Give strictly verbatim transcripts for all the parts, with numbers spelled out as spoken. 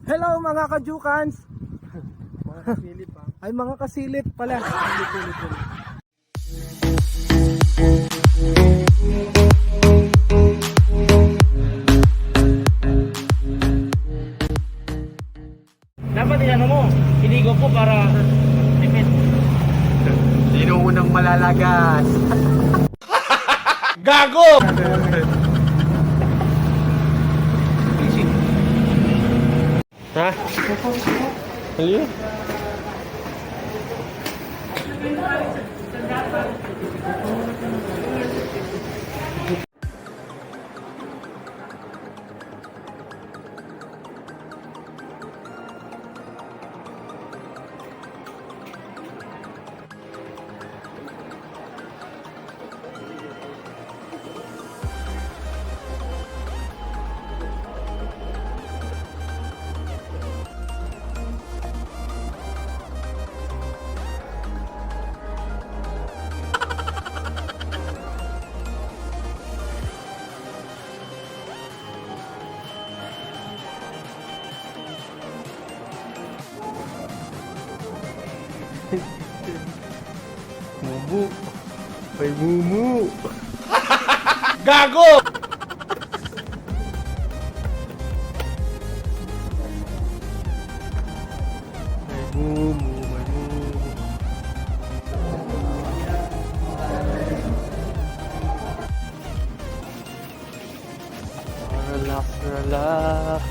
Hello, mga kajukans! Mga kasilip, ha? Ay, mga kasilip pala. Silip, silip, silip. Dapat inano mo, iligo po para tipid. Sino unang malalagas? Gago! Ha? Ano yun? Mumu. May mumu. Gago! May mumu, may mumu. Relax, relax.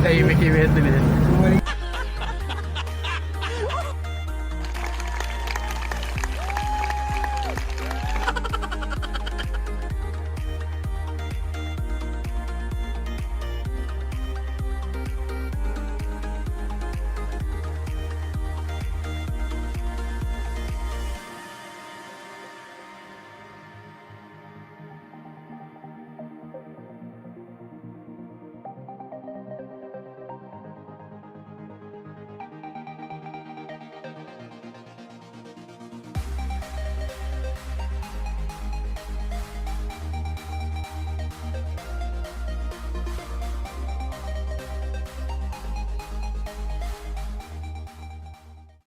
Tahimik i Wesley.